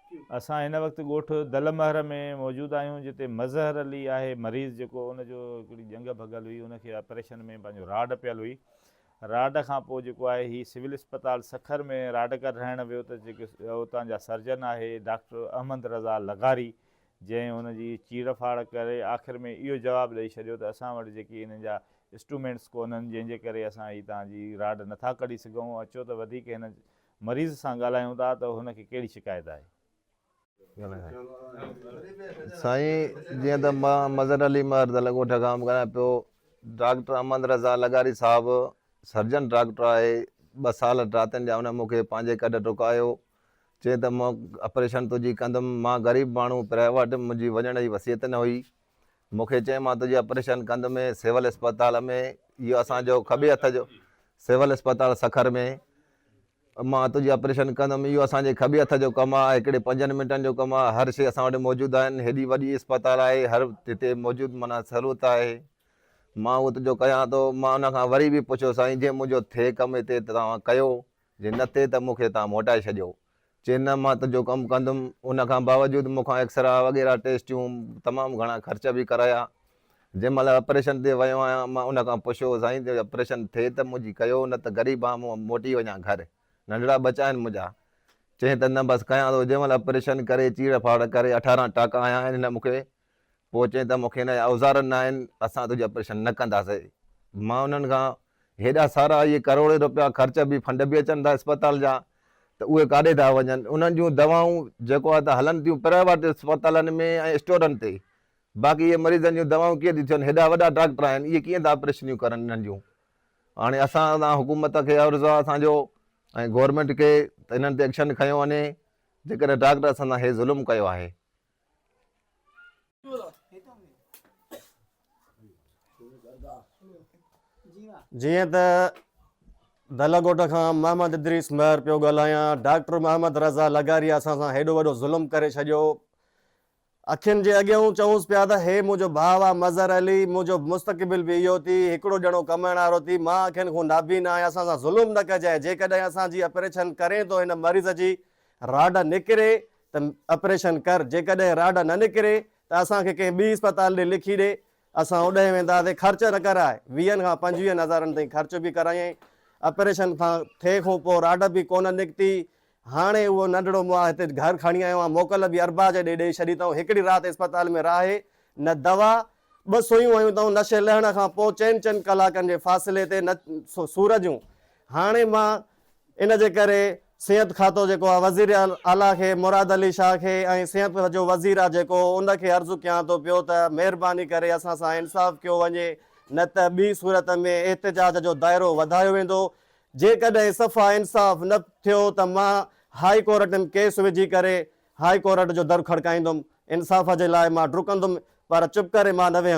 اسان هن وقت ڳوٺ دل مهر ۾ موجود آهيون جتي مظهر علي آهي مريض جيڪو ان جو هڪڙي ڄنگهه ڀڳل هئي ان کي آپريشن ۾ پنهنجو راڊ پيل هئي راڊ کان پوء جيڪو آهي هي سول اسپتال سکر ۾ راڊ ڪڍرائڻ ويو ته جيڪي اتان جا سرجن آهي ڊاڪٽر احمد رضا لغاري جنهن ان جي چيڙ ڦاڙ ڪري آخر ۾ اهو جواب ڏئي ڇڏيو ته اسان وٽ جيڪي انهن جا اسٽرومينٽس ڪونهن جنهن جي ڪري اسان هي توهان جي راڊ نٿا ڪڍي سگهون اچو ته وڌيڪ هن مريض سان ڳالهايون ٿا ته هن کي ڪهڙي شڪايت آهي. سائين جيئن ته مان مظهر علي مهر دل ڳوٺ کان ڳالهايان پيو ڊاڪٽر احمد رضا لغاري صاحب سرجن ڊاڪٽر آهي ٻه سال راتين جا ان مون کي پنهنجي ڪڍ ڊڪايو چي ته مان آپريشن تنهنجي ڪندم مان غريب ماڻهو پرائيوٽ منهنجي وڃڻ جي وصيت نه هئي مون کي چيائين مان تنهنجي آپريشن ڪندم سول اسپتال ۾ اهو اسان جو کٻي هٿ جو سول اسپتال سکر ۾ مان تنهنجي آپريشن ڪندم اهو اسان جي کٻي هٿ جو ڪم آهي هڪڙي پنجن منٽن جو ڪم آهي هر شي اسان وٽ موجود آهن هيڏي وڏي اسپتال آهي هر هتي موجود معنيٰ سهولت آهي مان اهو تنهنجو ڪيان ٿو مان ان کان وري به پڇيو سائين جي منهنجو ٿئي ڪم هتي ته توهان ڪيو جي نه ٿئي ته مون کي توهان موٽائي ڇڏيو چي نه مان تنهنجو ڪم ڪندم، ان کان باوجود مون کان ايڪسرا وغيره ٽيسٽيون تمام گهڻا خرچ به ڪرايا، جنهن مهل آپريشن تي ويو آهيان مان ان کان پڇيو سائين آپريشن ٿئي ته منهنجي ڪيو نه ته غريب آهيان مون موٽي وڃان گهر ننڍڙا ٻچا آهن منهنجا، چيائين ته نه بس ڪيان ٿو، جنهن مهل آپريشن ڪري چيڙ ڦاڙ ڪري 18 ٽاڪا هنيا آهن هن مون کي پوء چيائين ته مون کي هن جا اوزار نه آهن، اسان تنهنجي آپريشن نه ڪنداسين. مان انهن کان هيڏا سارا اهي ڪروڙين روپيا خرچ به فنڊ به اچن ٿا اسپتال جا ته اهي ڪاڏي ٿا وڃن؟ انهن جون دوائون جيڪو آهي ته هلن ٿيون پرائيوٽ اسپتالن ۾ ۽ اسٽورن تي، باقي اهي مريضن جون دوائون ڪيئن ٿيون ٿين؟ هيڏا وڏا ڊاڪٽر آهن اهي ڪيئن ٿا آپريشنيون ڪرن انهن جون؟ هاڻي اسان سان حڪومت کي عرض آهي اسان جو ۽ گورنمينٽ کي ته انهن تي ايڪشن کنيو وڃي جيڪڏهن ڊاڪٽر اسان سان هي ظلم ڪيو آهي. جيئن ته دل ڳوٺ کان محمد ادريس مهر پيو ڳالهايان ڊاڪٽر محمد رضا لغاري اسان سان هيڏو وڏو ظلم ڪري ڇڏيو اکين جي اڳيئون چئونس پيا ته هي منهنجو ڀاء آ مظهر علي منهنجو مستقبل به اهو ٿي هڪڙو ڄڻو ڪمائڻ وارو ٿي مان اکين کان نابين آهيان اسان سان ظلم نه ڪجانء جيڪڏهن اسان جي اپريشن ڪرين ٿو هن مريض جي راڊ نڪري ته اپريشن ڪر، جيڪڏهن راڊ نه نڪري ته اسان کي ڪنهن ٻي اسپتال ڏي لکي ڏي، اسان اوڏانهن وينداسين، خرچ نه ڪراء، ويهن کان پنجويهن هزارن تائين خرچ به ڪرايائين، اپريشن کان ٿئي کان پوء راڊ به ڪونه نڪتي، هاڻي اهو ننڍڙو مان هتي گهر کڻي آيو آهيان، موڪل به اربع جي ڏي ڏئي ڇڏي اٿئون، هڪڙي رات اسپتال ۾ راهي، نه دوا، ٻه سوئيون هنيون اٿئون، نشي لهڻ کان پوء چئن چئن ڪلاڪن جي فاصلي تي نه سور جون، هاڻي مان ان جي ڪري صحت کاتو جيڪو آ وزير اعليٰ کي مراد علي شاهه کي ۽ صحت جو وزير آ جيڪو ان کي عرض ڪيان ٿو پيو ته مهرباني ڪري اسان سان انصاف ڪيو وڃي نه ته ٻي صورت ۾ احتجاج جو دائرو وڌايو ويندو جيڪڏهن صفا انصاف نه ٿيو ته مان هائي ڪورٽ م ڪيس وجهي ڪري هائي ڪورٽ جو در کڙڪائيندم انصاف جي لاء مان ڊڪندم پر چپ ڪري مان نه ويهندم.